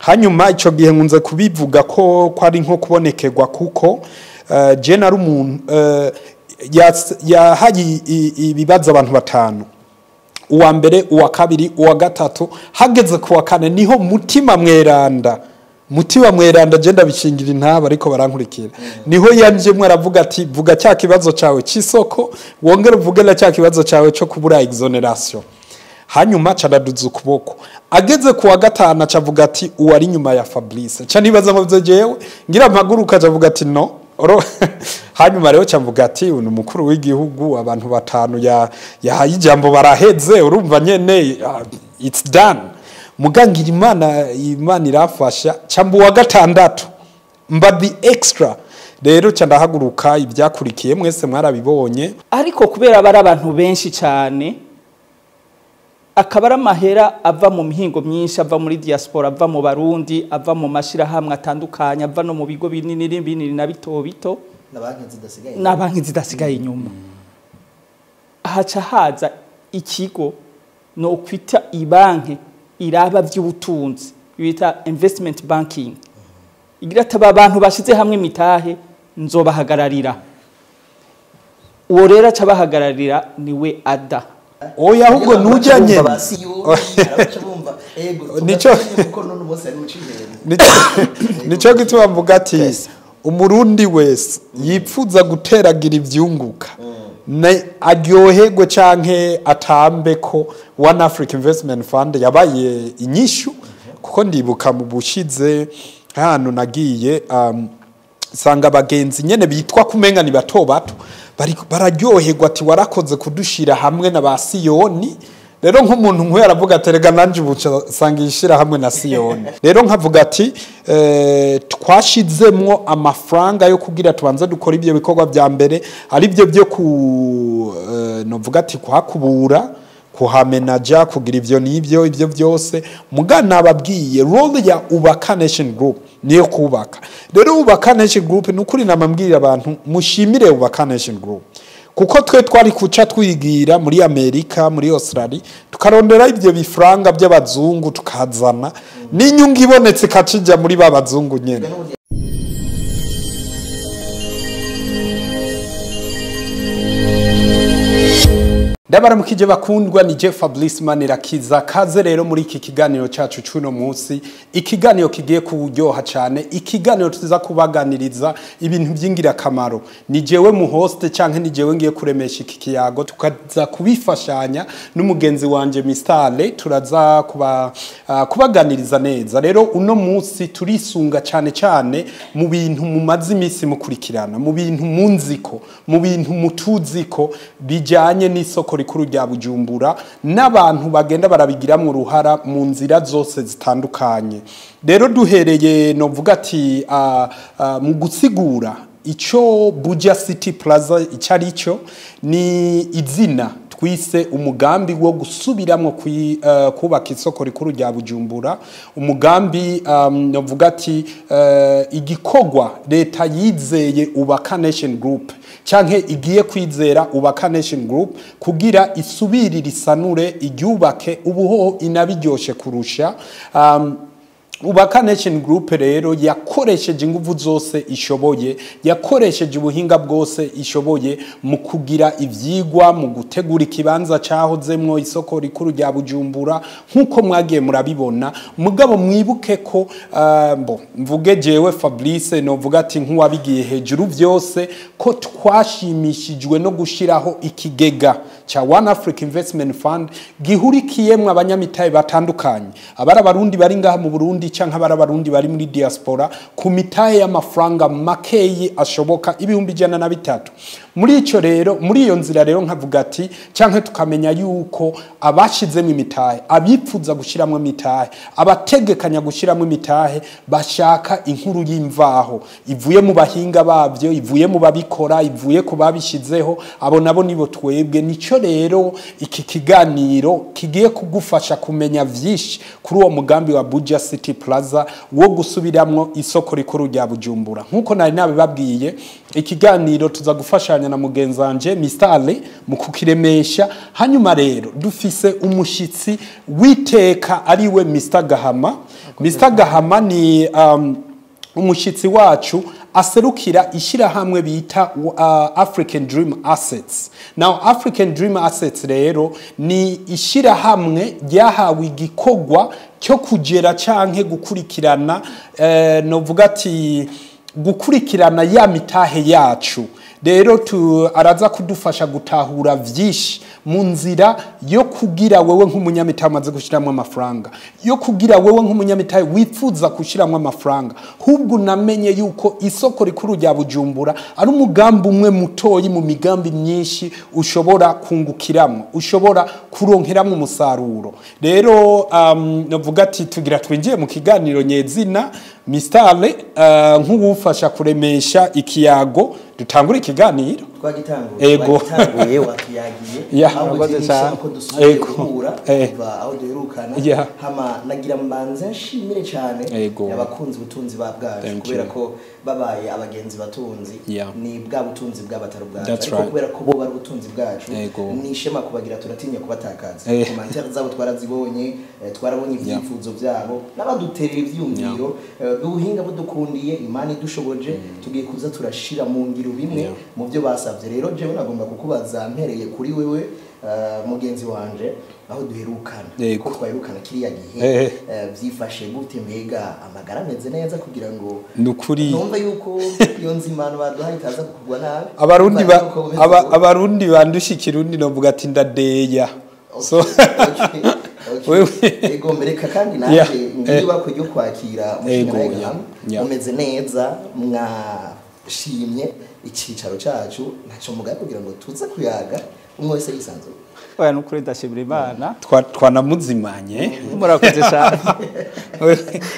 Hanyuma ico gihe nkunze kubivuga ko ari nko kubonekerwa, kuko je nari umuntu yahaye ibibazo abantu batanu, uwa mbere, uwa kabiri, uwa gatatu, hageze ku wa kane niho Mutima Mweranda, Mutima Mweranda, je ndabishingira intaba ariko barankurikira, niho yanjemwe aravuga ati: "Vuga cya kibazo cawe c'isoko, wongere uvuge na cya kibazo cawe cyo kubura exonération." Hanyuma caraduza ukuboko, ageze ku wa gatanu acavuga ati: "Uwari inyuma ya Fabrice." Ca nibaza ngo vyo jewe ngira mpaguruka, acavuga ati: "No oro." Hanyuma rero cavuga ati: "Uyu ni umukuru w'igihugu, abantu batanu ya yahaye ijambo baraheze, urumva nyene, it's done." Mugangira Imana, Imana irafasha, camba uwa gatandatu, mba the extra. Rero ca ndahaguruka, ibyakurikiye mwese mwarabibonye. Ariko kubera bari abantu benshi cyane, akaba ari amahera ava mu mihingo myinshi, ava muri diaspora, ava mu Barundi, ava mu mashyirahamwe atandukanye, ava no mu bigo binini binini na bito bito, na banki zidasigaye. Na banki zidasigaye inyuma, haca haza ikigo no kwita ibanki iraba by'ubutunzi bita investment banking, igira ati: "Aba bantu bashize hamwe imitahe nzobahagararira." Uwo rero aca abahagararira niwe ada. Oya, ahubwo nujya nyene. Ba Siyoni bumva ego kuko none bose ari uciye. Nico gituma mvuga ati Umurundi wese yipfuza guteragira ivyunguka aryoherwe canke atambe ko One Africa Investment Fund yabaye inyishu, kuko ndibuka mu bushize hano nagiye sanga abagenzi nyene bitwa kumenga ni bato bato bararyoherwa ati: "Warakoze kudushira hamwe na ba Siyoni." Rero nk'umuntu nk'uyu aravuga ati: "Rega nanje ubu sanga ishira hamwe na Siyoni." Rero nkavuga ati twashizemwo amafaranga yo kugira tubanze dukora ibyo bikorwa vya mbere, ari byo byo ku novuga ati kuhakubura, kuhamenaja, kugira ivyo n'ivyo, ivyo byose. Mugana ababwiye role ya Ubaka Nation Group niyo kubaka. Rero Ubaka Nation Group, nukuri namambwira abantu mushimire Ubaka Nation Group, kuko twe twari kuca twigira muri Amerika, muri Australia, tukarondera ivyo bifranga by'abazungu, tukazana n'inyungu ibonetse ikacija muri ba bazungu nyene. Ndabaramukije bakundwa, ni Jeff Fabrice Manirakiza. Kaze rero muri iki kiganiro cyacu cuno munsi, ikiganiro kigiye kuryoha cyane, ikiganiro tuza kubaganiriza ibintu by'ingirakamaro. Ni jewe mu host canke ni jewe ngiye kuremesha iki kiyago, tukaza kubifashanya n'umugenzi wanje Mr. Ale, turaza kubaganiriza neza. Rero uno munsi turisunga cyane cyane mu bintu mumaze iminsi mukurikirana, mu bintu munziko, mu bintu mutuziko bijyanye n'isoko rikuru rya Bujumbura n'abantu bagenda barabigiramwo uruhara mu nzira zose zitandukanye. Rero duhereye novuga ati mu gusigura ico Buja City Plaza icyo ari cyo, ni izina twise umugambi wo gusubiramwo kubaka isoko rikuru rya Bujumbura, umugambi novuga ati igikorwa leta yizeye Ubaka Nation Group canke igiye kwizera Ubaka Nation Group kugira isubirire, isanure, iryubake ubuhoho inabiryoshe kurusha. Ubaka Nation Group rero yakoresheje inguvu zose ishoboye, yakoresheje ubuhinga bwose ishoboye mu kugira ivyigwa, mu gutegura ikibanza cahozemwo isoko rikuru rya Bujumbura nkuko mwagiye murabibona. Mugabo mwibuke ko bo mvuge jewe Fabrice novuga ati nk'uwabigiye hejuru vyose, ko twashimishijwe no gushiraho ikigega cha One Africa Investment Fund gihurikiyemwo abanyamitahe batandukanye, abari Abarundi bari ngaha mu Burundi canke abari Abarundi bari muri diaspora, ku mitahe y'amafaranga makeyi ashoboka, 103,000. Muri ico rero, muri iyo nzira rero nkavuga ati canke tukamenya yuko abashizemo imitahe, abipfuza gushiramwo imitahe, abategekanya gushiramwo imitahe, bashaka inkuru y'imvaho ivuye mu bahinga bavyo, ivuye mu babikora, ivuye ku babishizeho, abo nabo nibo twebwe. Nico rero iki kiganiro kigiye kugufasha kumenya vyinshi kuri uwo mugambi wa Buja City Plaza wo gusubiramwo isoko rikuru rya Bujumbura. Nkuko nari nabibabwiye, ikiganiro tuza gufashanya na mugenzi wanje Mr. Ale mu kukiremesha. Hanyuma rero dufise umushitsi witeka ariwe Mr. Gahama. Mr Gahama ni umushitsi wacu aserukira ishyirahamwe bita African Dream Assets. Now African Dream Assets rero ni ishyirahamwe ryahawe igikorwa cyo kugera canke gukurikirana, novuga ati gukurikirana ya mitahe yacu. Rero araza kudufasha gutahura vyinshi mu nzira yo kugira wewe nk'umunyamitahe umaze gushiramwo amafaranga, yo kugira wewe nk'umunyamitahe wifuza gushiramwo amafaranga, hubwo unamenye yuko isoko rikuru rya Bujumbura ari umugambi umwe mutoyi mu migambi myinshi ushobora kungukiramwo, ushobora kuronkeramwo umusaruro. Rero navuga ati tugira twinjiye mu kiganiro nyezina. Mr. Ale, nk'uwufasha kuremesha ikiyago, dutangure ikiganiro. Twagitanguye. Ego. Twagitanguye, watuyagiye. Ahubwo Murakoze turi cyane. ko dusubiye guhura Ego. kuva aho duherukana. Hama nagira mbanze nshimire cyane abakunzi butunzi ba bwacu Thank kubera you. ko babaye abagenzi batunzi, ni bwa butunzi bw'abatari ubwacu, That's ariko right. kubera ko bo bari ubutunzi bwacu, ni ishema kubagira, turatinya kubatakaza. Commentaires zabo twarazibonye, twarabonye ibyifuzo byabo n'abaduterera ivyumviro. Ubuhinga budukundiye, Imana idushoboje, tugiye kuza turashira mu ngiro bimwe mu byo basabye. Rero jewe nagomba kukubaza mpereye kuri wewe, mugenzi wanje, aho duherukana, ko twaherukana kiriya gihe, vyifashe gute? Mbega amagara ameze neza kugira ngo Nukuri numve yuko iyo nzimano baduhaye itaza kukugwa nabi? Abarundi Numva yuko umeze gute? Abarundi bandusha Ikirundi, novuga ati ndadeya. So Okay. Wewe. Ego, mbereka kandi naje ngiye bakwe ryo kwakira umushinga nawe. Mumeze neza, mwashimye icicaro cacu, ntaco mugaye kugira ngo tuze kuyaga umwe wese yisanzuye? Oya, nukuri ndashimira Imana. Twanamuzimanye. Murakoze cyane.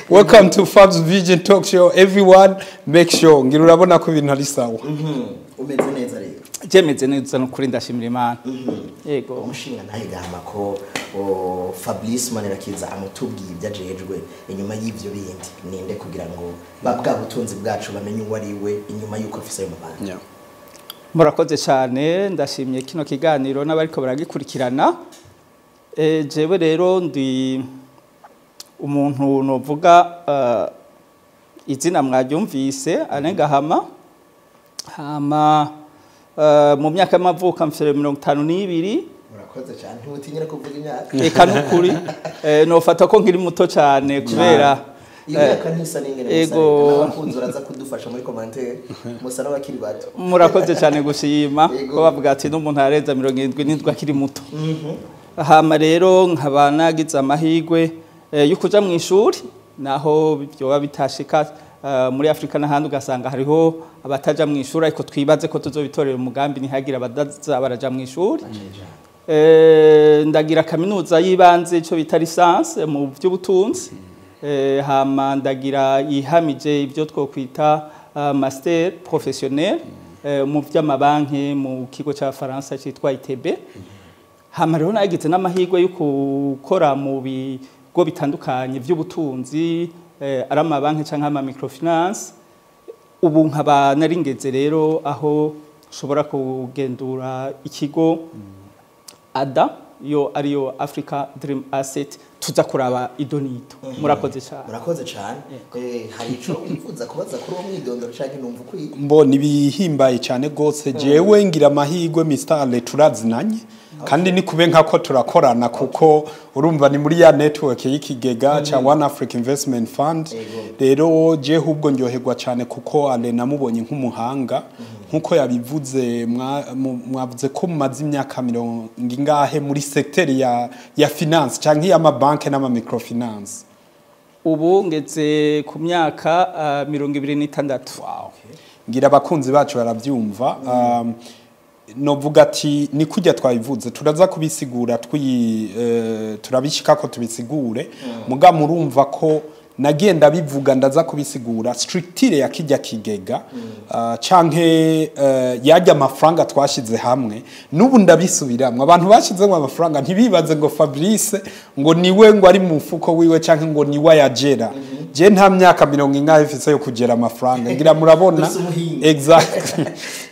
Welcome to Fab's Vision Talk Show, everyone. Make sure ngira urabona ko ibintu ari sawa. Umeze neza rero? Jemeze neza, nukuri ndashimira Imana, yego. Umushinga nawe Gahama, ko Fabrice Manirakiza amutubwiye ibyo ajejwe, inyuma y'ivyo bindi ninde, kugira ngo ba bwa butunzi bwacu bamenye uwo ari we inyuma y'uko afise ayo mabanga? Murakoze cyane, ndashimye kino kiganiro n'abariko baragikurikirana. Jewe rero ndi umuntu novuga, izina mwaryumvise, Alain Gahama. Hama mu myaka y'amavuko mfite 52. Murakoze cyane, ntutinyire kuvuga imyaka. Eka nukuri nofata ko nkiri muto cyane kubera Iyo myaka ntisa n'ingene musa. N'abakunzi uraza kudufasha muri commentaire, musa n'abakiri bato. Murakoze cyane gushima ko bavuga ati n'umuntu arenza 77 akiri muto. Hama rero nkaba nagize amahirwe yo kuja mu ishuri, naho byoba bitashika muri Afrika n'ahandi ugasanga hariho abataja mu ishuri, ariko twibaze ko tuzobitorera umugambi ntihagire abadaza baraja mu ishuri. Ndagira kaminuza y'ibanze, ico bita licence mu by'ubutunzi. Hama ndagira ihamije ibyo twokwita master professionnel mu by'amabanki mu kigo cy'Abafaransa cyitwa ITB. Hama rero nagize n'amahirwe yo gukora mu bigo bitandukanye by'ubutunzi, ari amabanki cyangwa ama microfinance. Ubu nkaba naringeze rero aho nshobora kugendura ikigo ADA, yo ariyo Africa Dream Asset, tuza kuraba idonito. Murakoze cyane. Murakoze cyane. Hari ico wifuza kubaza kuri uwo mwidondoro canke numva ukwiye? Mbona ibihimbaye cyane gose. Jewe ngira amahirwe, Mr. Ale turazinanye kandi ni kube nkako turakorana, kuko urumva ni muri ya network y'ikigega cha One Africa Investment Fund. Rero je hubwo ndyoherwa cyane kuko Ale namubonye nk'umuhanga, nkuko yabivuze. Mwavuze ko mumaze imyaka mirongo ingahe muri secteur ya finance canke y'amabanki n'ama microfinance? Ubu ngeze ku myaka 26. Wow. Ngira abakunzi bacu barabyumva. Novuga ati ni kujya twabivuze, turaza kubisigura, turabishika ko tubisigure. Muga murumva ko nagenda bivuga, ndaza kubisigura structure ya kijya kigega, canke yajya amafaranga twashize hamwe. N'ubu ndabisubiramwe, abantu bashizemo amafaranga ntibibaze ngo Fabrice ngo niwe ngo ari mu mufuko wiwe canke ngo niwe ayagera. Je nta myaka mirongo ingahe mfise yo kugera amafaranga, ngira murabona. Dufise umuhinga. Exactly,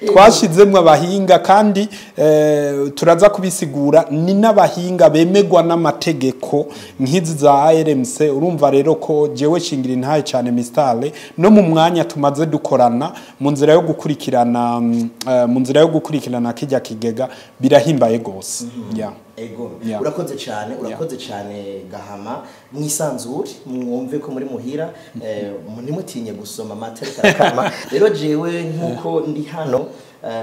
twashizemwo abahinga kandi turaza kubisigura, ni n'abahinga bemegwa n'amategeko nk'izi za ARMC. Urumva rero ko jewe shingira intahe cyane Mistale no mu mwanya tumaze dukorana mu nzira yo gukurikirana kijya kigega, birahimbaye gose, yeah. Ego. Yeah. Urakoze cyane, urakoze cyane Gahama. Mwisanzure, mwumve ko muri muhira, ntimutinye gusoma amata ariko arakama. Rero jewe nkuko ndi hano,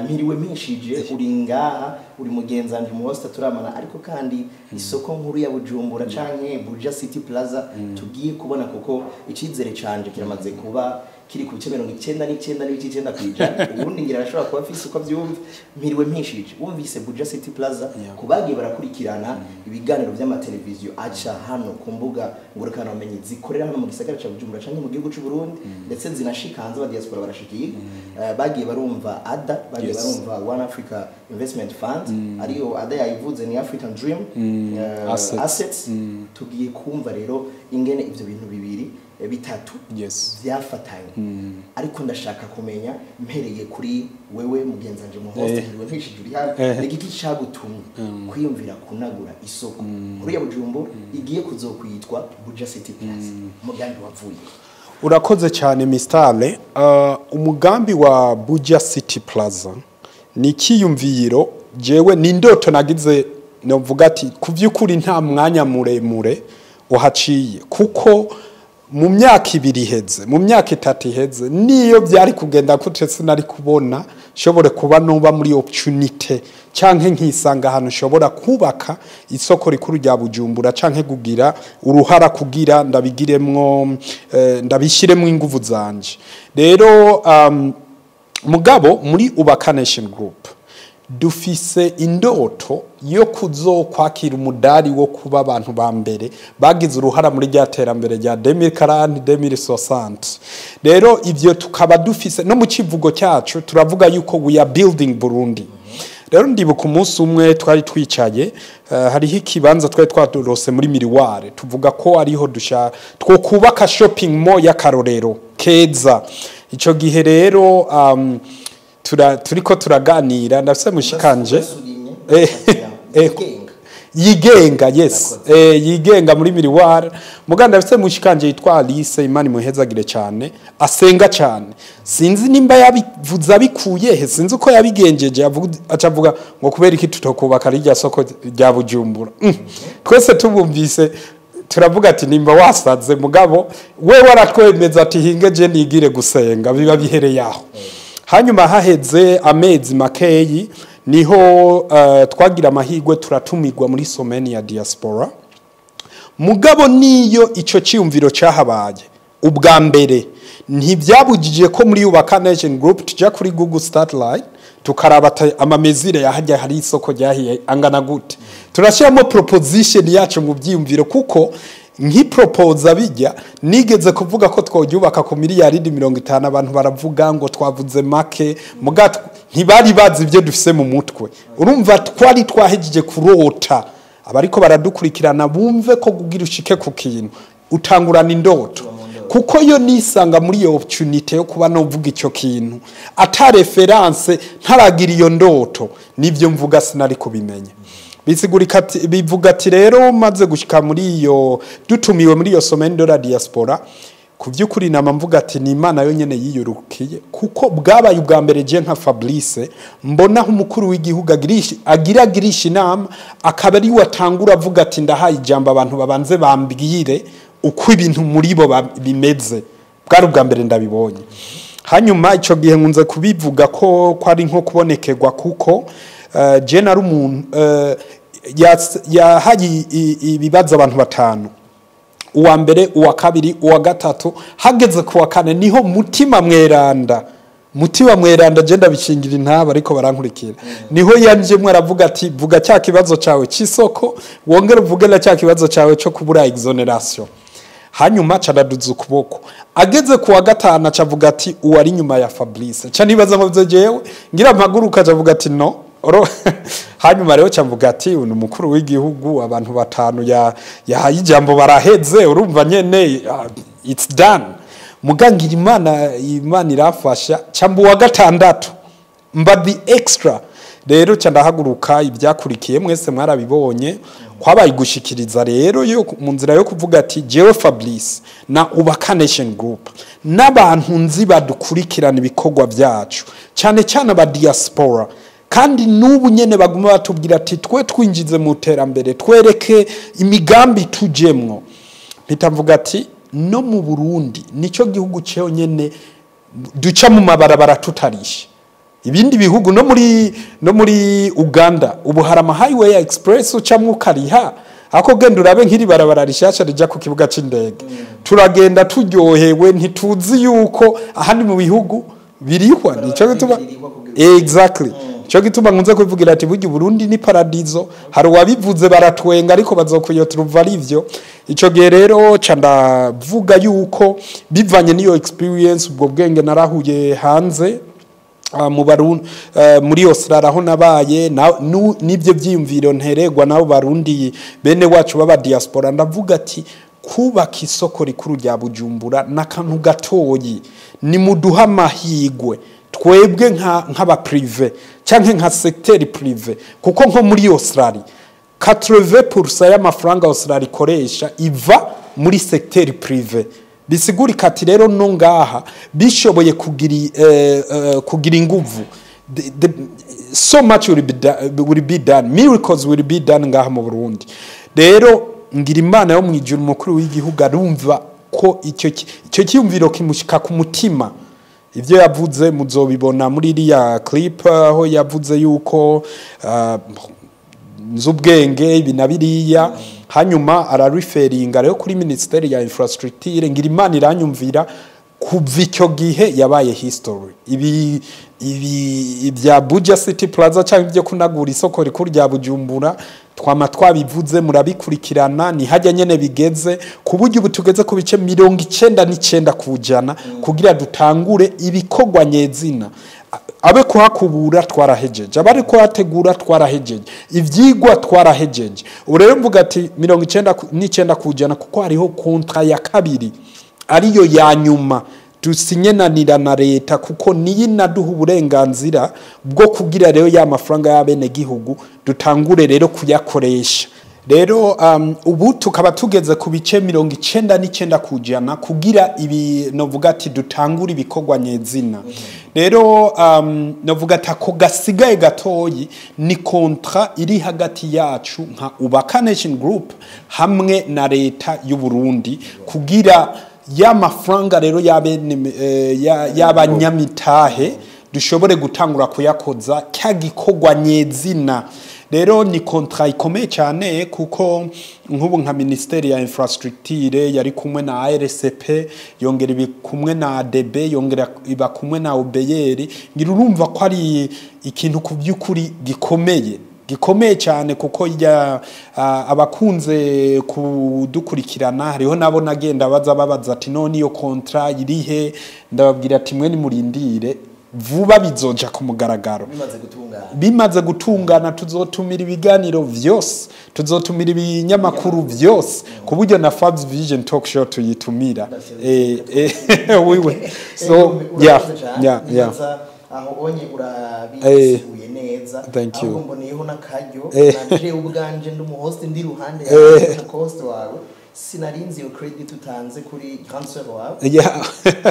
mpiriwe mpishije, uri ngaha, uri mugenzanje mu hosta turamana, ariko kandi isoko nkuru ya Bujumbura canke Buja City Plaza tugiye kubona, kuko icizere canje kiramaze kuba kiri ku bice 99.9%. Ubundi ngira arashobora kuba afise uko avyumva. Mpiriwe mpishije, wumvise Buja City Plaza, kubagiye barakurikirana ibiganiro by'amateleviziyo aca hano ku mbuga ngurukanabumenyi zikorera hano mu gisagara ca Bujumbura canke mu gihugu c'u Burundi, ndetse zinashika hanze, aba diaspora barashikiye, bagiye barumva ADA, bagiye barumva One Africa Investment Fund, ariyo ADA yayivuze, ni African Dream Assets. Assets. Tugiye kumva rero ingene ivyo bintu bibiri, bitatu byafatanye, ariko ndashaka kumenya mpereye kuri wewe mugenzanje mu host, ntiriwe mpishije, uri hano, ni igiki cagutumye kwiyumvira kunagura isoko nkuru ya Bujumbura igiye kuzokwitwa Buja City Plaza? Umugambi wavuye? Urakoze cyane Mistale. Umugambi wa Buja City Plaza ni ikiyumviro jewe ni indoto nagize, novuga ati ku by'ukuri nta mwanya muremure uhaciye, kuko mu myaka 2 iheze, mu myaka 3 iheze, niyo byari kugenda gute sinari kubona shobore kuba nuba muri opportunity canke nkisanga ahantu nshobora kubaka isoko rikuru rya Bujumbura canke kugira uruhara kugira ndabigiremwo, ndabishiremwo inguvu zanje. Rero mugabo muri Ubaka Nation Group dufise indoto yo kuzokwakira umudari wo kuba abantu ba mbere bagize uruhara muri rya terambere rya 2040 2060. Rero ivyo tukaba dufise no mu kivugo cyacu, turavuga yuko we are building Burundi. Rero ndibuka umunsi umwe twari twicaye, hariho ikibanza twari twadorose muri Miriware, tuvuga ko ariho dusha twokubaka shopping mall y'akarorero keza. Ico gihe rero turiko turaganira, ndafise mushikanje Yigenga. Yigenga, yes, yigenga muri Miriware. Muganda ndafise mushikanje yitwa Alice, Imana imuhezagire cyane, asenga cyane. Sinzi nimba yabivuze abikuye he, sinzi uko yabigenjeje, acavuga ngo kubera iki tutokubaka rirya soko rya Bujumbura? Twese tubumvise turavuga ati nimba wasaze, mugabo we waratwemeza ati hinge je nigire gusenga, biba bihereye aho. Hanyuma haheze amezi makeyi niho twagira amahirwe turatumirwa muri semaine ya diaspora. Mugabo niyo ico ciyumviro cyahabaye ubwa mbere, ntibyabujije ko muri Ubaka Nation Group tuja kuri Google Satellite tukaraba ama mesures yahajya hari isoko ryahiye angana gute, turashyiramo proposition yacu mu byiyumviro, kuko nkipropoza bijya nigeze kuvuga ko tworyubaka ku miliyaridi 50, abantu baravuga ngo twavuze make, muga ntibari bazi ibyo dufise mu mutwe. Urumva twari twahejeje kurota. Abariko baradukurikirana bumve ko kugira ushike ku kintu utangurana indoto, kuko yo nisanga muri iyo opportunity yo kuba novuga icyo kintu ata reference, ntaragira iyo ndoto, nivyo mvuga sinari kubimenya. Bisigurika bivuga ati rero maze gushika muri iyo, dutumiwe muri iyo semaine de la diaspora, ku by'ukuri nama mvuga ati ni Imana yonyene yiyurukiye, kuko bwabaye ubwa mbere je nka Fabrice mbona aho umukuru w'igihugu agirisha inama, akaba ari we atangura avuga ati ndahaye ijambo abantu babanze bambwire uko ibintu muri bo bimeze. Bwari ubwa mbere ndabibonye. Hanyuma ico gihe nkunze kubivuga ko ari nko kubonekerwa, kuko je nari umuntu yahaye ibibazo abantu batanu, uwa mbere, uwa kabiri, uwa gatatu, hageze ku wa kane niho Mutima Mweranda, Mutima Mweranda je ndabishingira intaba ariko barankurikira, niho yanjemwe aravuga ati vuga cya kibazo cyawe cy'isoko, wongere uvuge na cya kibazo cyawe cyo kubura exoneration. Hanyuma caraduza ukuboko, ageze ku wa gatanu acavuga ati uwari nyuma ya Fabrice, ca nibaza ngo jewe ngira mpaguruka, acavuga ati no. Hanyuma rero cavuga ati uyu ni umukuru w'igihugu, abantu batanu yahaye ijambo baraheze, urumva nyene, It's done. Mugangira Imana irafasha, cyamba uwa gatandatu mba the extra. Rero ca ndahaguruka, ibyakurikiye mwese mwarabibonye, kwabaye gushikiriza rero yo mu nzira yo kuvuga ati jewe Fabrice na Ubaka Nation Group n'abantu nzi badukurikirana ibikorwa byacu, cyane cyane aba diaspora, kandi n'ubu nyene baguma batubwira ati twe twinjize mu terambere, twereke imigambi tujemwo. Mpita mvuga ati no mu Burundi nico gihugu cyonyene duca mu mabarabara tutarishe. Ibindi bihugu, no muri Uganda ubu hari ama highway express ucamwo ukariha, ako genda urabe nk'iri barabara rishasha rija ku kibuga c'indege, turagenda turyohewe, ntituzi yuko ahandi mu bihugu birihwa. Nico gituma, exactly, nico gituma nkunze kubivugira ati burya Burundi ni paradizo. Hari uwabivuze baratwenga, ariko bazokuyoturuva ari ivyo. Ico gihe rero ca ndavuga yuko bivanye n'iyo experience, ubwo bwenge narahuye hanze, mu Barundi, muri Australia aho nabaye, n'ibyo byiyumviro nteregwa nabo Barundi bene wacu baba diaspora, ndavuga ati kubaka isoko rikuru rya Bujumbura n'akantu gatoyi, ni muduha amahigwe twebwe nk'aba privé canke nka secteur privé, kuko nko muri Australia 80% y'amafaranga Australia ikoresha iva muri secteur privé. Bisigurika ati rero no ngaha bishoboye kugira inguvu, so much will be done, miracles will be done ngaha mu Burundi. Rero ngira Imana yo mu ijuru, umukuru w'igihugu arumva ko icyo cyiyumviro kimushika ku mutima. Ibyo yavuze muzobibona muri iriya clip, aho yavuze yuko nzi ubwenge ibi na biriya, hanyuma arariferinga rero kuri ministeri ya infrastructure. Ngira Imana iranyumvira, kuva icyo gihe yabaye history. Ibi ibya Buja City Plaza cyangwa ibyo kunagura isoko rikuru rya Bujumbura, twama twabivuze, murabikurikirana, ni hajya nyene bigeze ku buryo ubu tugeze ku bice 99% kugira dutangure ibikorwa nyezina. Abe kuhakubura twarahejeje, abari kuhategura twarahejeje, ivyigwa twarahejeje. Ubu rero mvuga ati 99%, kuko hariho contrat ya kabiri ariyo ya nyuma dusinyenanira na leta, kuko niyo inaduha uburenganzira bwo kugira rero ya mafaranga y'abenegihugu dutangure rero kuyakoresha. Rero ubu tukaba tugeze ku bice 99% kugira ibi novuga ati dutangure ibikorwa nyezina. Rero novuga ati ako gasigaye gatoyi ni contrat iri hagati yacu nka Ubaka Nation Group hamwe na leta y'u Burundi, kugira ya mafaranga rero y'abanyamitahe dushobore gutangura kuyakoza cya gikorwa nyezina. Rero ni contrat ikomeye cyane, kuko nk'ubu nka ministeri ya infrastructure yari kumwe na ARCP, yongera ibi kumwe na ADB, yongera iba kumwe na OBR. Ngira urumva ko ari ikintu ku by'ukuri gikomeye, gikomeye cyane, kuko ya abakunze kudukurikirana hariho nabo nagenda baza babaza ati none iyo contrat irihe? Ndababwira ati mwe nimurindire, vuba bizoja ku mugaragaro. Bimaze gutungana. Bimaze gutungana tuzotumira ibiganiro vyose, tuzotumira ibinyamakuru vyose, ku buryo na Fabs Vision Talk Show tuyitumira. Wiwe, so yeah. Nibaza aho onye urabisiguye neza. Thank you. Ahubwo mboneyeho n'akaryo, nanje ubwanje ndi umuhost, ndi iruhande yawe, host wawe, sinarinzi iyo credit utanze kuri grande sœur wawe.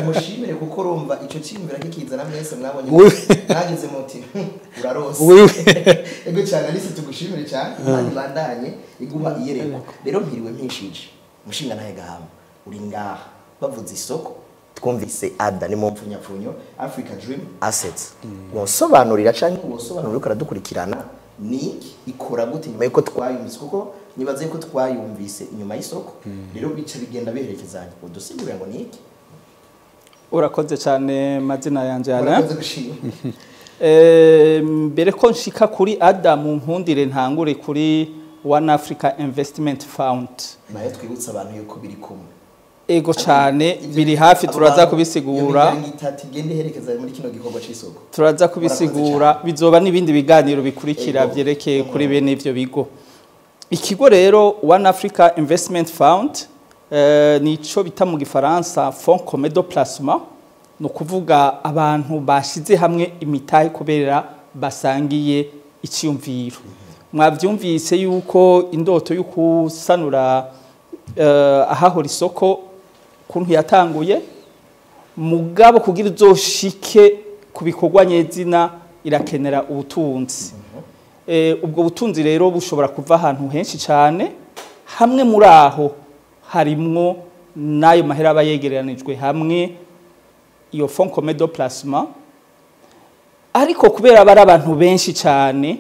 Mushimire, kuko urumva ico cyiyumvira kikizana mwese mwabonye mwagize muti urarose. Ego cyane Alice, tugushimire cyane, Imana ibandanye iguha iyerekwa. Rero mpiriwe mpishije mushinga ntahe gahama uri ngaha, bavuze isoko twumvise ADA, ni mu mpfunyapfunyo Africa Dream Assets. Wosobanurira canke wosobanurira uriko aradukurikirana ni iki, ikora gute, nyuma yuko twayumvise? Kuko nibaze yuko twayumvise inyuma y'isoko, rero bica bigenda biherekezanya. Udusigurira ngo ni iki? Urakoze cyane, mazina yanje Alain. Urakoze gushima. Mbere ko nshika kuri ADA, mu nkundire ntangure kuri One Africa Investment Fund. Nayo twibutsa abantu yuko biri kumwe. Ego cyane, biri hafi, turaza kubisigura. Iyo miryango itatu igenda iherekeza muri kino gikorwa c'isoko. Turaza kubisigura, bizoba n'ibindi biganiro bikurikira vyerekeye kuri bene ivyo bigo. Ikigo rero One Africa Investment Fund Nico bita mu gifaransa fonds commun de placement, ni ukuvuga abantu bashize hamwe imitahe kubera basangiye icyumviro. Mwavyumvise yuko indoto yo kusanura ahahora isoko kuntu yatanguye, mugabo kugira uzoshike ku bikorwa nyezina irakenera ubutunzi. Ubwo butunzi rero bushobora kuva ahantu henshi cyane, hamwe muri aho harimwo n'ayo mahera aba yegeranijwe hamwe, iyo fonds commun de placement. Ariko kubera aba ari abantu benshi cyane,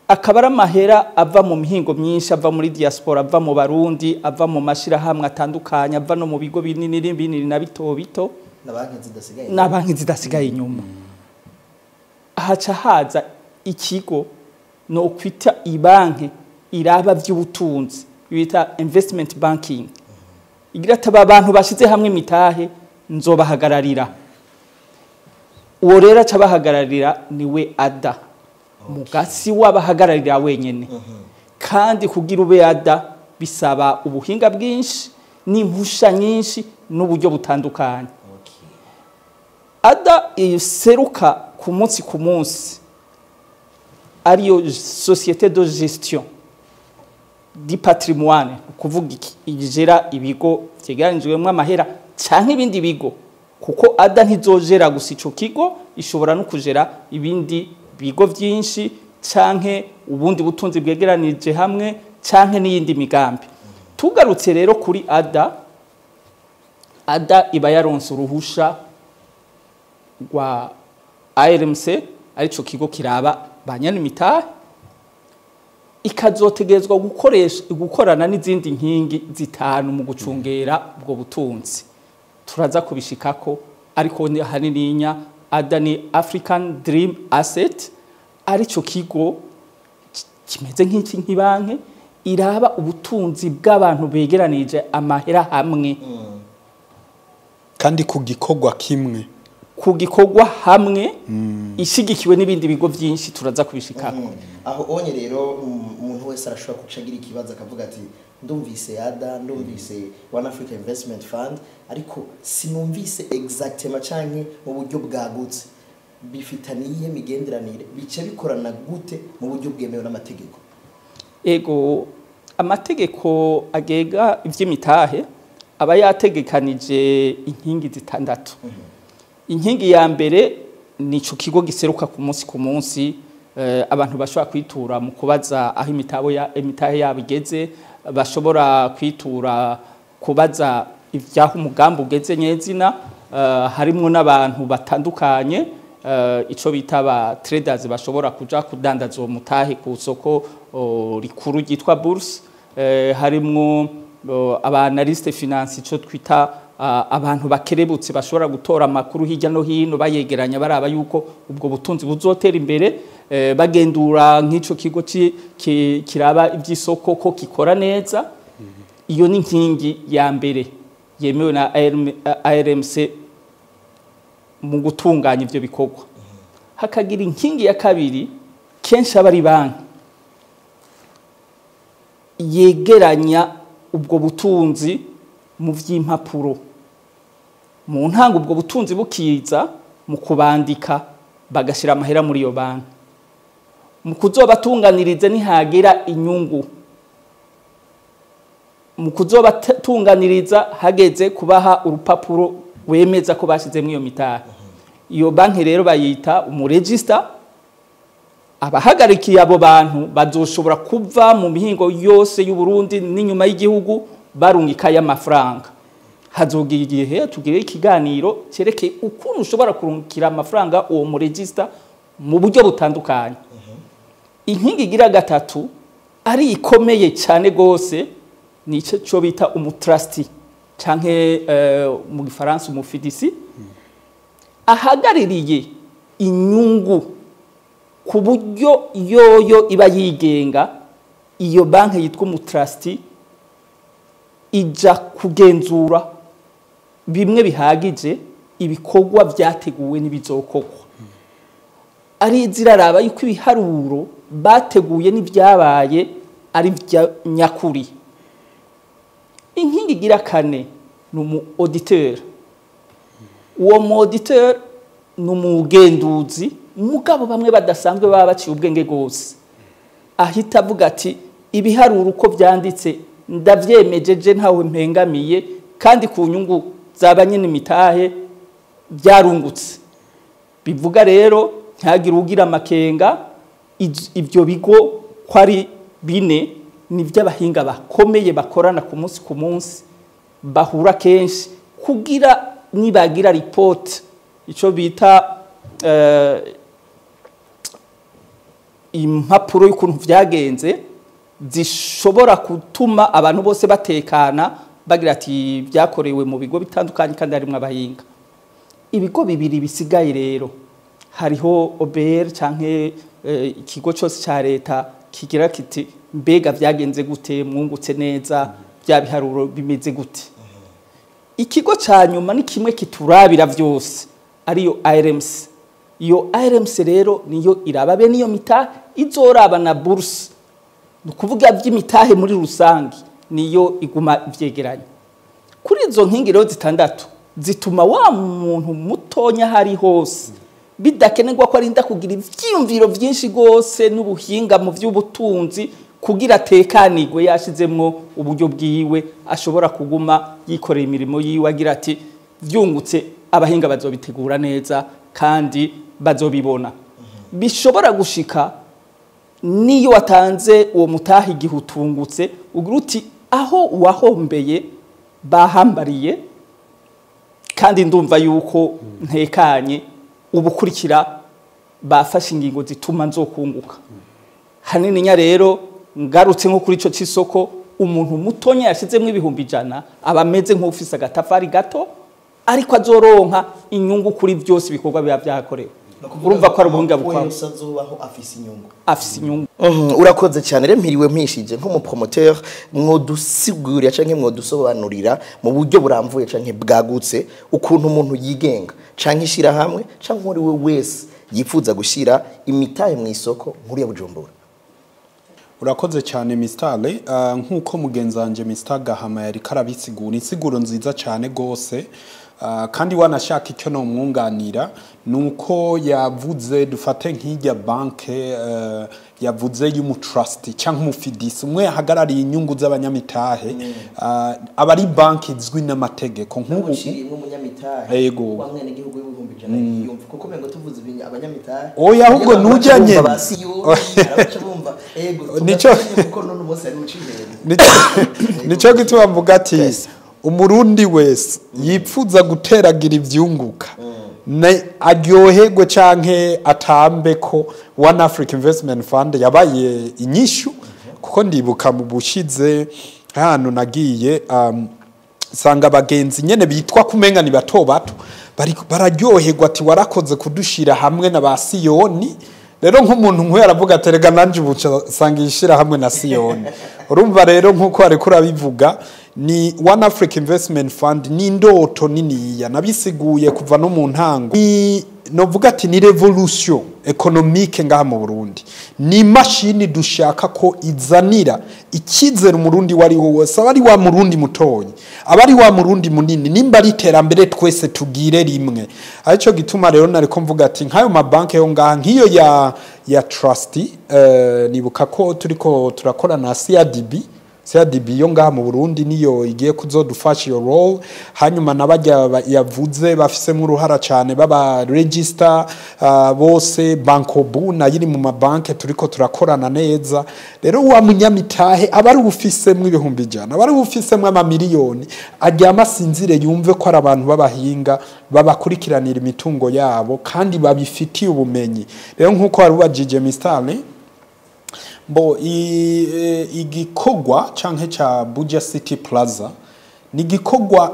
akaba ari amahera ava mu mihingo myinshi, ava muri diaspora, ava mu Barundi, ava mu mashirahamwe atandukanye, ava no mu bigo binini binini na bito bito, na banki zidasigaye inyuma. Haca haza ikigo no kwita ibanki iraba by'ubutunzi bita investment banking, igira ati aba bantu bashize hamwe imitahe nzobahagararira. Uwo rero aca abahagararira niwe ADA, mugasi w'abahagararira wenyene. Kandi kugira ube ADA bisaba ubuhinga bwinshi n'impusha nyinshi n'uburyo butandukanye. ADA iseruka ku munsi ku munsi ariyo société de gestion du patrimoine, kuvuga iki, igera ibigo vyegeranijwemwo amahera canke ibindi bigo, kuko ADA ntizojera gusa ico kigo, ishobora no kujera ibindi bigo vyinshi canke ubundi butunzi bwegeranije hamwe canke n'iyindi migambi. Tugarutse rero kuri ADA, ADA iba yaronse uruhusha rwa ARMC, arico kigo kiraba banyanimitahe, ikazotegerezwa gukoresha gukorana n'izindi nkingi zitanu mu gucungera ubwo butunzi. Turaza kubishikako, ariko hanininya ADA ni African Dream Asset, arico kigo kimeze nk'iki nk'ibanke iraba ubutunzi bw'abantu begeranije amahera hamwe, kandi ku gikorwa kimwe, ku gikorwa hamwe, ishigikiwe n'ibindi bigo byinshi. Turaza kubishikako. Aho onye rero umuntu wese arashobora kucagira ikibazo akavuga ati ndumvise ADA, ndumvise One Africa Investment Fund, ariko sinumvise exactement canke mu buryo bwagutse bifitaniye migenderanire, bice bikorana gute mu buryo bwemewe n'amategeko? Ego, amategeko agega ivy'imitahe aba yategekanije inkingi zitandatu. Inkingi ya mbere ni ico kigo giseruka ku munsi ku munsi, abantu bashobora kwitura mu kubaza aho imitahe yabo igeze, bashobora kwitura kubaza ivyaho umugambi ugeze nyezina. Harimwo n'abantu batandukanye, ico bita ba traders, bashobora kuja kudandaza uwo mutahe ku soko rikuru ryitwa bourse. Harimwo aba analyste finance, ico twita abantu bakerebutse bashobora gutora amakuru hirya no hino bayegeranya, baraba yuko ubwo butunzi buzotera imbere, bagendura nk'ico kigo kiraba iby'isoko ko kikora neza. Iyo ni inkingi ya mbere yemewe na ARMC mu gutunganya ivyo bikorwa. Hakagira inkingi ya kabiri, kenshi aba ari banki yegeranya ubwo butunzi mu vy'impapuro. Mu ntango ubwo butunzi bukiza, mu kubandika bagashira amahera muri iyo banki, mu kuzobatunganiriza nihagera inyungu, mu kuzobatunganiriza hageze kubaha urupapuro wemeza ko bashizemo iyo mitahe. Iyo banki rero bayita umuregister. Abahagarikiye abo bantu bazoshobora kuva mu mihingo yose y'u Burundi n'inyuma y'igihugu barungika y'amafaranga. Hazogira igihe tugire ikiganiro cyerekeye ukuntu ushobora kurungikira amafaranga uwo muregister mu buryo butandukanye. Inkingi igira gatatu ari ikomeye cyane gose, ni cyo bita umutrustee canke mu gifaransa umufidisi, ahagaririye inyungu ku buryo yoyo iba yigenga. Iyo banki yitwa umutrustee ija kugenzura bimwe bihagije ibikorwa byateguwe n'ibizokorwa, ari ziraraba yuko ibiharuro bateguye n'ibyabaye ari nyakuri. Inkingi igira kane ni umu auditeur. Uwo mu auditeur ni umugenduzi, mugabo bamwe badasanzwe baba baciye ubwenge gose, ahita avuga ati ibiharuro uko byanditse ndavyemejeje, ntawe mpengamiye, kandi ku nyungu zaba nyine imitahe byarungutse. Bivuga rero ntihagire ugira amakenga, ibyo bigo ko ari bine ni by'abahinga bakomeye bakorana ku munsi ku munsi, bahura kenshi kugira nibagira report, icyo bita impapuro y'ukuntu vyagenze, zishobora gutuma abantu bose batekana, bagira ati byakorewe mu bigo bitandukanye kandi harimwo abahinga. Ibigo bibiri bisigaye rero, hariho OBR canke ikigo cyose ca leta kigira kiti mbega vyagenze gute, mwungutse neza, bya biharuro bimeze gute. Ikigo ca nyuma ni kimwe kiturabira vyose, ariyo ARMC. Iyo ARMC rero niyo iraba be niyo mita izoraba na bourse, ni ukuvuga by'imitahe muri rusange, niyo iguma ivyegeranya. Kuri izo nkingi rero zitandatu zituma wa muntu mutonya hari hose bidakenerwa ko arinda kugira ivyiyumviro vyinshi gose n'ubuhinga mu vy'ubutunzi kugira atekanirwe, yashizemwo uburyo bwiwe, ashobora kuguma yikorera imirimo yiwe agira ati vyungutse abahinga bazobitegura neza kandi bazobibona. Bishobora gushika niyo watanze uwo mutahe igihe utungutse, ugira uti aho wahombeye bahambariye kandi ndumva yuko ntekanye, ubukurikira bafashe ingingo zituma nzokunguka. Hanini nya rero ngarutse nko kuri ico c'isoko, umuntu mutonya yashizemwo 100,000 aba ameze nk'ufise agatafari gato, ariko azoronka inyungu kuri byose ibikorwa biba byakorewe. Urumva ko ari ubuhinga bukwa wese azobaho afise inyungu, afise inyungu. Urakoze cyane rero, mpiriwe mpishije nk'umupromoteur, mwodusigurira canke mwodusobanurira mu buryo buramvuye canke bwagutse ukuntu umuntu yigenga canke ishira hamwe canke uri we wese yifuza gushira imitahe mu isoko nkuru ya Bujumbura. Urakoze cyane Mr. Ale, nkuko mugenzanje Mr. Gahama yari karabisigura, insiguro nziza cyane gose. Kandi wanashaka icyo no mwunganira nuko yavuze dufate nk'ijya banke, yavuze y'umutrust cyangwa umufidisi umwe ahagarariye inyungu z'abanyamitahe, abari banki izwi n'amategeko nk'ubu umunyamitahe wa mwene gihugu w'100,000 yumva kuko mengo tuvuze abanyamitahe. Oya, ahubwo nujanye nico gituma mvuga ati umurundi wese yipfuza guteragira ivyunguka aryoherwe canke atambe ko One Africa Investment Fund yabaye inyishu, kuko ndibuka mu bushize hano nagiye sanga abagenzi nyene bitwa kumenga ni bato bato bararyoherwa ati warakoze kudushira hamwe na ba Siyoni. Rero nk'umuntu nk'uyu aravuga ati rega nanje ubu sanga yishira hamwe na Siyoni. Urumva rero nkuko ariko urabivuga, ni One Africa Investment Fund ni indoto niniya nabisiguye kuva no mu ntango. Ni novuga ati ni revolution économique ngaha mu Burundi. Ni imashini dushaka ko izanira ikizere umurundi wari wose, abari wa murundi mutoyi, abari wa murundi munini, nimba ari iterambere twese tugire rimwe. Arico gituma rero nariko mvuga ati nkayo mabanke yo ngaha nkiyo ya trustee, nibuka ko turiko turakora na CRDB. CRDB yo ngaha mu Burundi niyo igiye kuzodufasha iyo role, hanyuma nabajya yavuze bafisemo uruhara cyane baba register bose, Bankobu na yiri mu mabanke turiko turakorana neza. Rero wa munyamitahe abari ufisemwe 100,000, abari ufisemwe amamiliyoni, aryama sinzire yumve ko ari abantu babahinga babakurikiranira imitungo yabo kandi babifitiye ubumenyi. Rero nkuko warubajije Mr. Ale, bo igikorwa canke cha Buja City Plaza ni gikorwa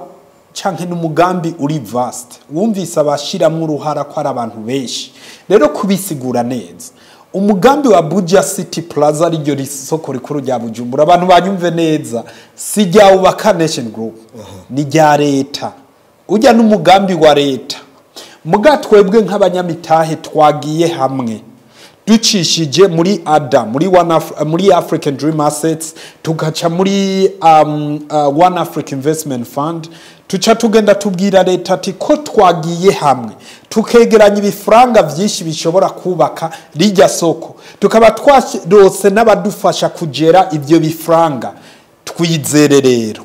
canke n'umugambi uri vast, wumvise abashiramwo uruhara ko ari abantu benshi. Rero kubisigura neza, umugambi wa Buja City Plaza ari ryo risoko rikuru rya Bujumbura, abantu banyumve neza, si rya Ubaka Nation Group, ni rya leta. Ujya n'umugambi wa leta, muga twebwe nk'abanyamitahe twagiye hamwe Ducishije muri ADA, muri African Dream Assets, tugaca muri One Africa Investment Fund, tuca tugenda tubwira leta ati ko twagiye hamwe tukegeranya ibifaranga byinshi bishobora kubaka rijya soko, tukaba twarose n'abadufasha kugera ibyo bifaranga, twizere rero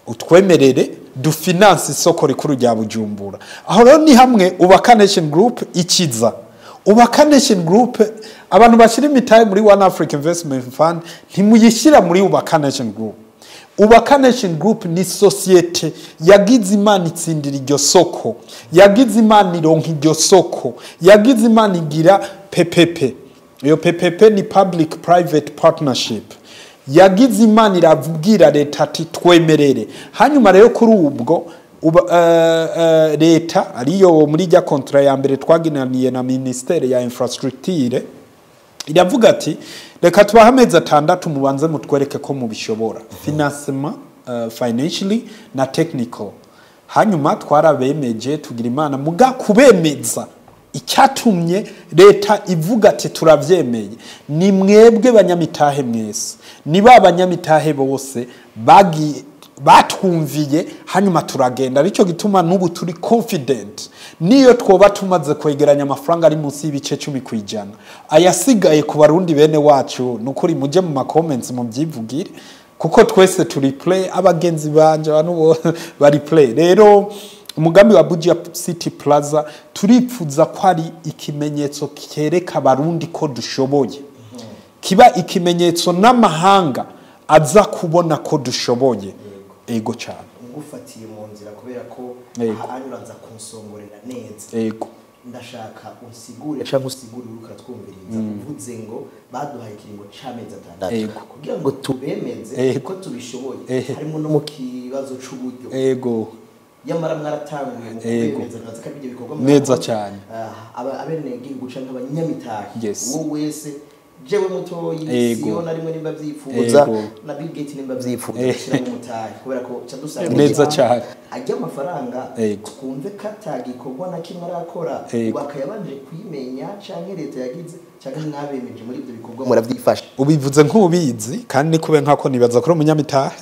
utwemerere dufinance isoko rikuru rya Bujumbura. Aho rero ni hamwe Ubaka Nation Group ikiza. Ubaka Nation Group, abantu bashyira imitahe muri One Africa Investment Fund ntimuyishyira muri Ubaka Nation Group. Ubaka Nation Group ni sosiyete yagize Imana itsindira iryo soko, yagize Imana ironka iryo soko, yagize Imana igira PPP. Iyo PPP ni Public Private Partnership. Yagize Imana irabwira leta ati twemerere. Hanyuma rero kuri ubwo leta ariyo muri rya contrat ya mbere twaginaniye na ministere ya infrastructure iravuga ati reka tubahe amezi 6 mubanze mutwereke ko mubishobora, financement, financially na technical. Hanyuma twarabemeje tugira Imana muga kubemeza. Icyatumye leta ivuga ati turavyemeye ni mwebwe banyamitahe mwese, ni ba banyamitahe bose batwumviye, hanyuma turagenda. Aricyo gituma n'ubu turi confident, niyo twoba tumaze kwegeranya amafaranga ari munsi y'ibice 10%, ayasigaye ku Barundi bene wacu. Nukuri muje mu ma comments mubyivugire, kuko twese turi play, abagenzi banje abantu bari play. Rero umugambi wa Buja City Plaza turipfuza ko ari ikimenyetso kereka Abarundi ko dushoboye, kiba ikimenyetso n'amahanga aza kubona ko dushoboye. Ego cyane. Ngufatiye mu nzira kubera ko anyuranza kunsongorera neza. Ego. Ndashaka unsigure cyangwa usigure uratwumviriza uvuze ngo baduhaye ikiringo c'amezi 6 kugira ngo tubemeze ko tubishoboye, harimo no mu kibazo c'uburyo. Ego. Yamara mwaratanguye mu kubemeza neza ko ibyo bikorwa neza cyane. Abene gihugu canke abanyamitahe uwo wese, jewe mutoyi siyo na rimwe nimba byifuza na Bill Gates nimba byifuza gushyira mu mutahe, kubera ko ca dusanga neza cyane ajya amafaranga twumve katagikorwa na kimwe arakora bakayabanje kuyimenya canke leta yagize canke mwabemeje muri ibyo bikorwa murabyifasha. Ubivuze nk'ubizi kandi kube nkako nibaza kuri umunyamitahe.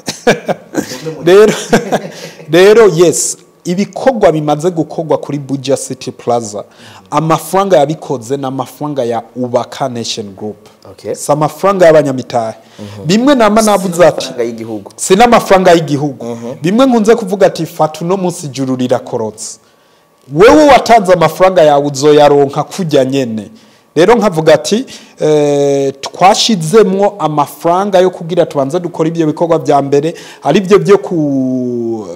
Rero yes, ibikorwa bimaze gukorwa kuri Buja City Plaza, amafaranga yabikoze na amafaranga ya Ubaka Nation Group. Si amafaranga y'abanyamitahe. Bimwe nama navuze ati si n'amafaranga y'igihugu. Bimwe nkunze kuvuga ati fata uno munsi ijuru rirakorotse, wewe watanze amafaranga yawe uzoyaronka kujya nyene. Rero nkavuga ati twashizemwo amafaranga yo kugira tubanze dukora ibyo bikorwa bya mbere, ari byo byo ku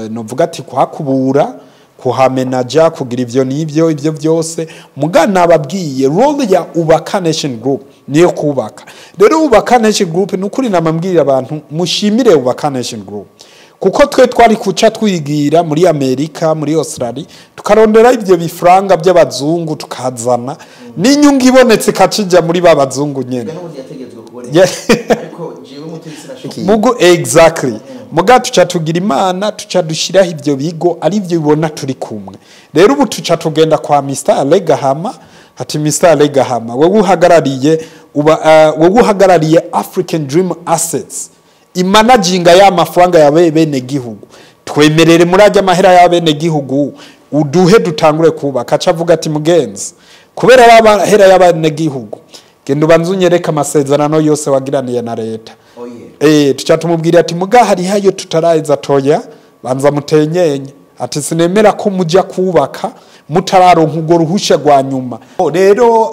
novuga ati kuhakubura, kuhamenaja, kugira ivyo n'ivyo ibyo byose. Mugana ababwiye role ya Ubaka Nation Group niyo kubaka. Rero Ubaka Nation Group nukuri namambwira abantu mushimire Ubaka Nation Group, kuko twe twari kuca twigira muri Amerika, muri Australia, tukarondera ibyo bifaranga by'abazungu tukazana n'inyungu ibonetse kacija muri babazungu nyene. Mugo exactly. Muga tuca tugira Imana tuca dushiraho ibyo bigo ari byo bibona turi kumwe. Rero ubu tuca tugenda kwa Mr. Alegahama, ati Mr. Alegahama wewe uhagarariye wewe uhagarariye African Dream Assets, imanaginga ya mafaranga ya bene gihugu, twemerere muri ajya mahera ya bene gihugu uduhe dutangure kubaka. Aca avuga ati mugenzi, kubera abahera y'abene gihugu genda ubanze unyereke amasezerano yose wagiraniye na leta. Tuca tumubwira ati muga hari hayo tutaraheza toya, banza mutenyenye. Ati sinemera ko mujya kubaka mutararonka urwo ruhusha rwa nyuma. Rero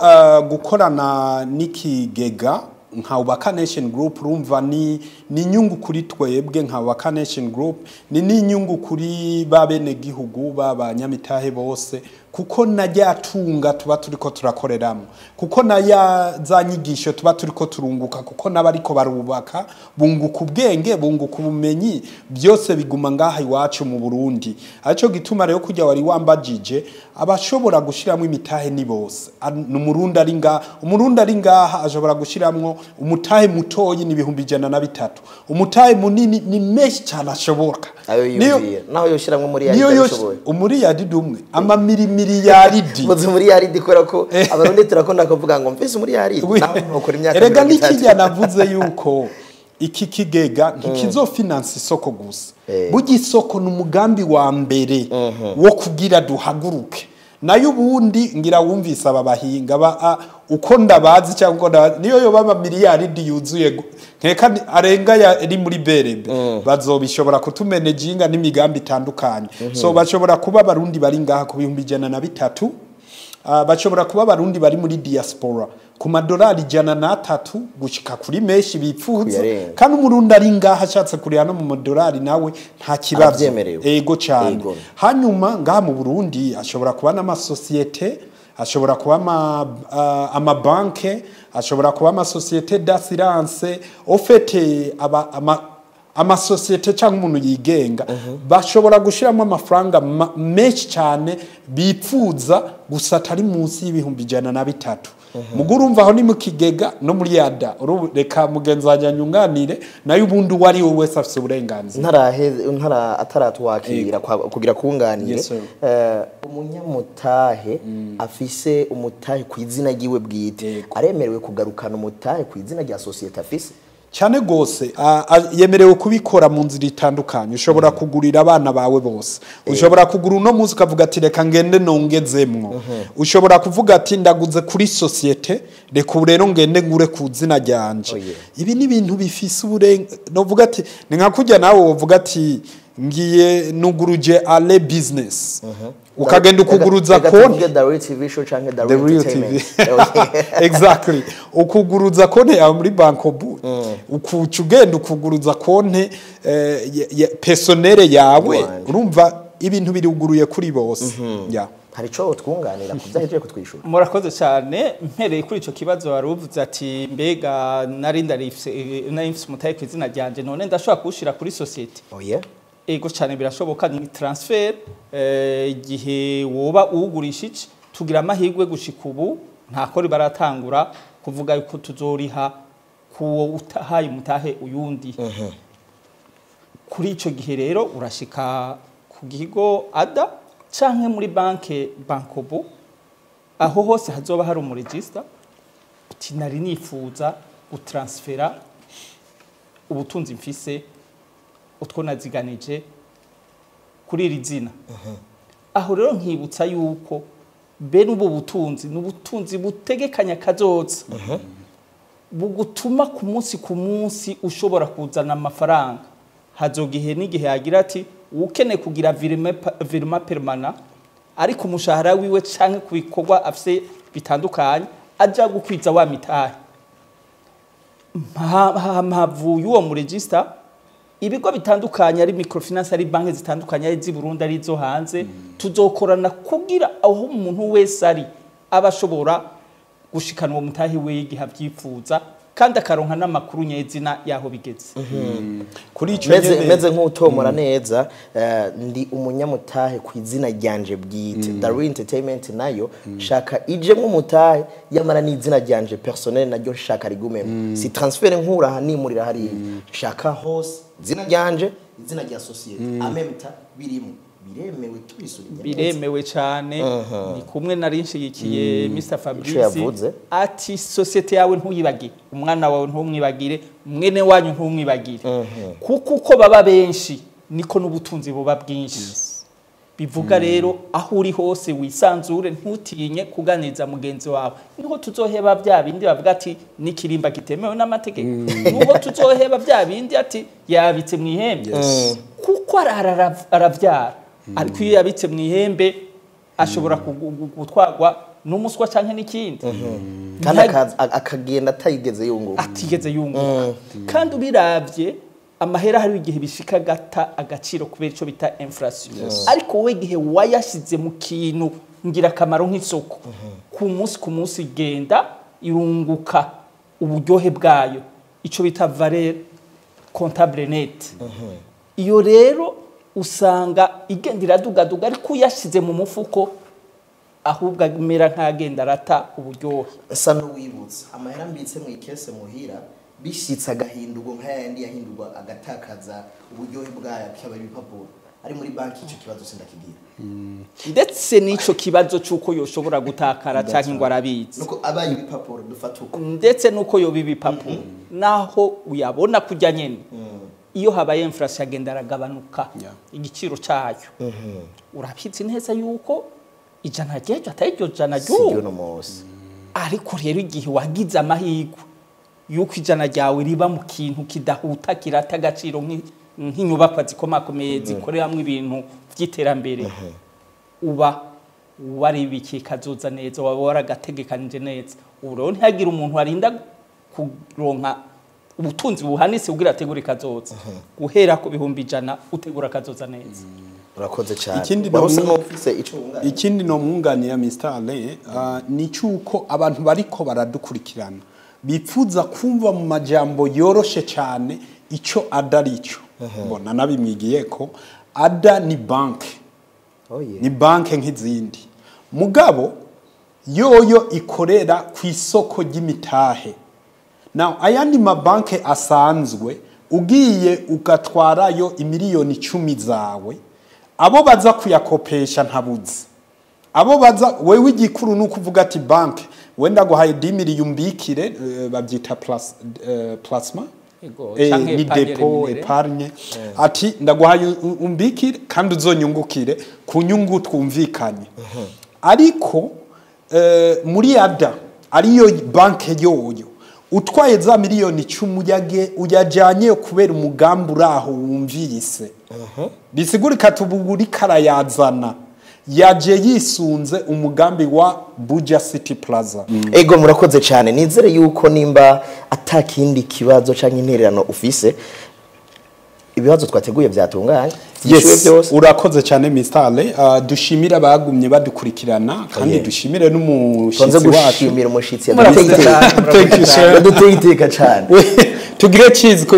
gukorana n'ikigega nka Ubaka Nation Group urumva ni inyungu kuri twebwe nka Ubaka Nation Group, ni n'inyungu kuri ba bene gihugu b'abanyamitahe bose, kuko na rya tunga tuba turiko turakoreramo, kuko na ya za nyigisho tuba turiko turunguka, kuko n'abariko barubaka bunguka ubwenge, bunguka ubumenyi, byose biguma ngaha iwacu mu Burundi. Arico gituma rero kujya wari wambajije abashobora gushiramo imitahe ni bose. N'umurundi ari ngaha, umurundi ari ngaha ashobora gushiramwo Umutahe mutoyi ni 103,000, umutahe munini ni menshi cyane ashoboka. Ayo yumviye naho yoshiramwe muri yari bishoboye umuriyaridi umwe amamirimiliyaridi muzi muri yaridi kubera ko abarundi turakunda kuvuga ngo mfise muri yaridi naho nokora imyaka. Erega nikijya navuze yuko iki kigega ntikizofinance isoko gusa, burya isoko ni umugambi wa mbere wo kugira duhaguruke. Nayo ubundi ngira wumvise aba bahinga uko ndabazi cyangwa niyo yoba amamiliyaridi yuzuye nkeka arenga yari muri BRB bazobishobora kutumanajinga n'imigambi itandukanye. So bashobora kuba abarundi bari ngaha ku 103,000, bashobora kuba abarundi bari muri diaspora ku madolari 103 gushika kuri menshi bipfuza, kandi umurundi ari ngaha ashatse kuriha no mu madolari nawe nta kibazo. Ego cyane. Hanyuma ngaha mu Burundi ashobora kuba n'amasosiyete, ashobora kuba amabanke, ashobora kuba amasosiyete d'assurance, ofete amasosiyete cyangwa umuntu yigenga bashobora gushiramo amafaranga menshi cyane bipfuza gusa atari munsi y'103,000. Muguru umva aho ni mu kigega no muri yada reka mugenzi wanjye nyunganire nayo ubundi wari we wese afite uburenganzira ntara ataratwakira kugira kunganire. Umunyamutahe afise umutahe ku izina ryiwe bwite aremerewe kugarukana umutahe ku izina rya societe afise cyane gose, yemerewe kubikora mu nzira itandukanye. Ushobora kugurira abana bawe bose, ushobora kugura uno munsi ukavuga ati reka ngende nongezemwo, ushobora kuvuga ati ndaguze kuri societe reka ubu rero ngende ngure ku zina ryanje. Ibi ni ibintu bifise novuga ati ni nka kujya nawe wovuga ati ngiye nuguruje ale business, ukagenda ukuguruza konti The Real TV show canke The Real Entertainment. Exactly, ukuguruza konti yawe muri Bankobu, ukuca ugenda ukuguruza konti personnelle yawe, urumva ibintu biruguruye kuri bose. Hari ico twunganira kuvyahejeje kutwishura. Murakoze cyane. Mpereye kuri ico kibazo waruvuze ati mbega nari ndarifse nari mfise umutahe ku izina ryanje none ndashobora kuwushira kuri societe. Ego cyane birashoboka, ni transfer igihe woba uwugurisha iki tugira amahirwe gushika ubu ntakori baratangura kuvuga yuko tuzoriha kuwo utahaye umutahe uyundi. Kuri ico gihe rero urashika ku gigo ada canke muri banke Bankobu, aho hose hazoba hari umuregister uti nari nifuza gutransfera ubutunzi mfise utwo naziganije kuri iri zina. Aho rero nkibutsa yuko bene ubu butunzi n'ubutunzi butegekanya kazoza, bugutuma ku munsi ushobora kuzana amafaranga. Hazogihe n'igihe yagira ati ukeneye kugira virement permanent ariko umushahara wiwe canke ku bikorwa afise bitandukanye aja gukwiza wa mitahe. Mpavuye uwo mu register ibigo bitandukanye ari microfinance ari banki zitandukanye ari z'i Burundi ari zo hanze, tuzokorana kugira aho umuntu wese ari abashobora gushikana uwo mutahe we igihe avyifuza kandi akaronka n'amakuru nyezina yaho bigeze. Kuri ico meze nk'utomora neza, ndi umunyamutahe ku izina ryanje bwite. The Real Entertainment nayo shaka ije nk'umutahe yamara n'izina ryanje personnel naryo shaka rigumemo, si transfer nkura aha nimurira hariya, shaka hose izina ryanje izina rya societe amemta birimo biremewe tubisubira biremewe cyane. Ni kumwe nari nshigikiye Mr Fabrice ati societe yawe ntuyibagire, umwana wawe ntumwibagire, mwene wanyu ntumwibagire, kuko uko baba benshi niko n'ubutunzi buba bwinshi. Bivuga rero aho uri hose wisanzure, ntutinye kuganiza mugenzi wawe. Niho tuzoheba bya bindi bavuga ati nikirimba kitemewe n'amategeko, niho tuzoheba bya bindi ati yabitse mu ihembe, kuko aravyara. Ariko iyo yabitse mu ihembe ashobora gutwarwa n'umuswa canke n'ikindi, kandi akagenda atayigeze yunguka, atigeze yunguka. Kandi ubiravye amahera hari igihe bishika gata agaciro kubera ico bita inflation, ariko wowe igihe wayashize mu kintu ngira akamaro nk'isoko, ku munsi genda irunguka uburyohe bwayo, ico bita valeur comptable net. Iyo rero usanga igenda iradugaduga, ariko uyashize mu mufuko ahubwo amera nk'agenda arata uburyohe. Asa n'uwibutsa amahera mbitse mu ikese muhira bishitse agahindurwa nk'ayandi yahindurwa agatakaza uburyohe bwayo akaba ibipapuro ari muri banki, ico kibazo sindakigira. Ndetse n'ico kibazo c'uko yoshobora gutakara canke ngo arabizi nuko abaye ibipapuro dufata uko, ndetse nuko yoba ibipapuro naho uyabona kujya nyene, iyo habaye inflation agenda aragabanuka igiciro cayo. Urabizi neza yuko ijana ryejo atari iryo jana ry'ubu, ariko rero igihe wagize amahirwe yuko ijana ryawe riba mu kintu kidahuta kirata agaciro nk'inyubakwa zikomakomeye zikoreramwo ibintu by'iterambere, uba waribikiye kazoza neza, waba waragategekanije neza. Ubu rero ntihagire umuntu arinda kuronka ubutunzi buhanitse kugira ategure kazoza, guhera ku 100,000 utegura kazoza neza. Urakoze cyane. Ikindi no mwunganira Mr. Alain ni cyuko abantu bariko baradukurikirana bipfuza kumva mu majambo yoroshe cyane ico ADA arico. Mbona nabimwigiye ko ADA ni banki. Ni banki nk'izindi, mugabo yoyo ikorera ku isoko ry'imitahe. Now ayandi mabanki asanzwe ugiye ugatwarayo imiliyoni 10 zawe, abo baza kuyakopesha ntabuzi. Abo baza wewe igikuru nukuvuga ati banki wenda guhaye 10 miliyoni umbikire, babyita plus plasma ni depo epargne, ati ndaguhaye umbikire kandi uzonyungukire ku nyungu twumvikanye. Ariko muri ADA ariyo banki yoyo utwaye za miliyoni 10 uyajanye kubera umugambi uraho wumvise, bisigurika tubuguri karayazana yaje yisunze umugambi wa Buja City Plaza. Ego murakoze cyane. Nizere yuko nimba atakindi kibazo canke intererano ufise, ibibazo twateguye byatunganye. Yes, urakoze cyane Mr. Ale. Dushimira abagumye badukurikirana kandi dushimire n'umushitsi wacu. Dushimira umushitsi yaduteye iteka cyane. Tugire cheese ko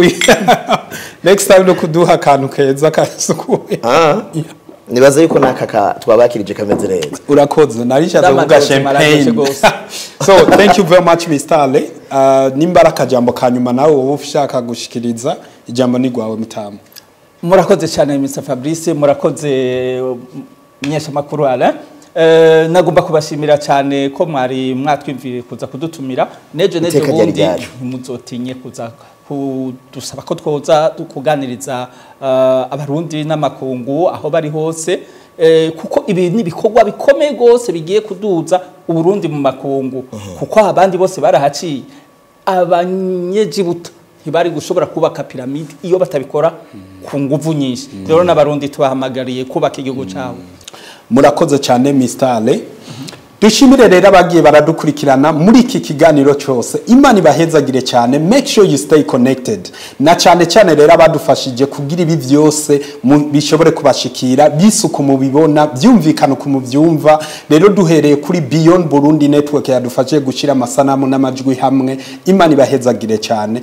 next time no kuduha akantu keza kasukuye. Nibaza yuko nakaka twabakirije kameze neza. Urakoze, narishatse kuvuga champagne. So thank you very much Mr. Ale. Nimba akajambo kanyuma nawe wowe ushaka gushikiriza ijambo ni gwawe mutamu. Murakoze cyane Mr. Fabrice, murakoze menyeshamakuru Alain. Nagomba kubashimira cyane ko mwari mwatwimviriye kuza kudutumira. Nejo bundi ntimuzotinye kuza kudusaba ko twoza kuganiriza abarundi n'amakungu aho bari hose, kuko ibi ni ibikorwa bikomeye gose bigiye kuduza Uburundi mu makungu, kuko abandi bose barahaciye. Abanyejibuta ntibari gushobora kubaka piramide iyo batabikora ku nguvu nyinshi. Rero n'abarundi tubahamagariye kubaka igihugu cyabo. Murakoze cyane Mr. Ale. Dushimire rero abagiye baradukurikirana muri iki kiganiro cyose. Imana ibahezagire cyane. Make sure you stay connected. Na cyane cyane rero abadufashije kugira ibi byose bishobore kubashikira, bisuku mubibona, byumvikana uko mubyumva. Rero duhereye kuri Beyond Burundi Network yadufashije gushira amasanamu n'amajwi hamwe. Imana ibahezagire cyane.